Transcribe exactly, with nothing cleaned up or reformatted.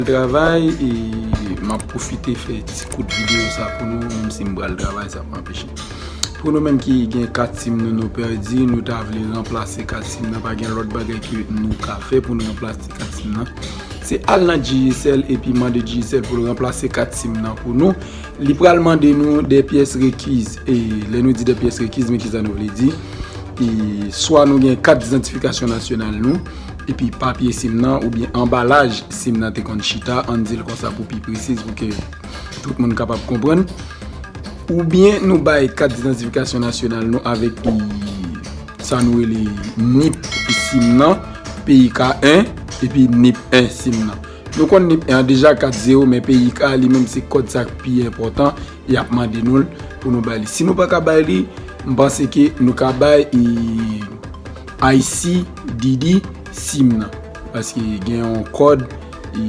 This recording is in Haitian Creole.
Travay, e m ap pwofite fè ti kout videyo sa pou nou, menm si m pral travay, sa pa anpeche. Pou nou menm ki gen kat sim nou, nou pèdi, nou ta vle ranplase kat sim nan, pa gen lòt bagay ke nou ka fè pou nou ranplase kat sim nan. Se al nan Digicel epi mande Digicel pou l ranplase kat sim nan pou nou. Li pral mande nou de pyès rekiz. E lè nou di de pyès rekiz, men kisa nou vle di? E swa nou gen kat idantifikasyon nasyonal nou, epi papye sim nan oubyen anbalaj sim nan te konn chita, ann di l konsa pou pi presiz, pou ke tout moun kapab konprann. Oubyen nou bay kat idantifikasyon nasyonal nou avèk, e, sa nou rele nip sim nan, P I K en, epi nip en sim nan. Nou konn nip en an deja, kat zewo, men P I K li menm se kòd sa k pi enpòtan, y ap mande nou l pou nou bay li. Si nou pa ka bay li, m panse ke nou ka bay, e, I C D D sim nan. Paske gen yon kòd, e,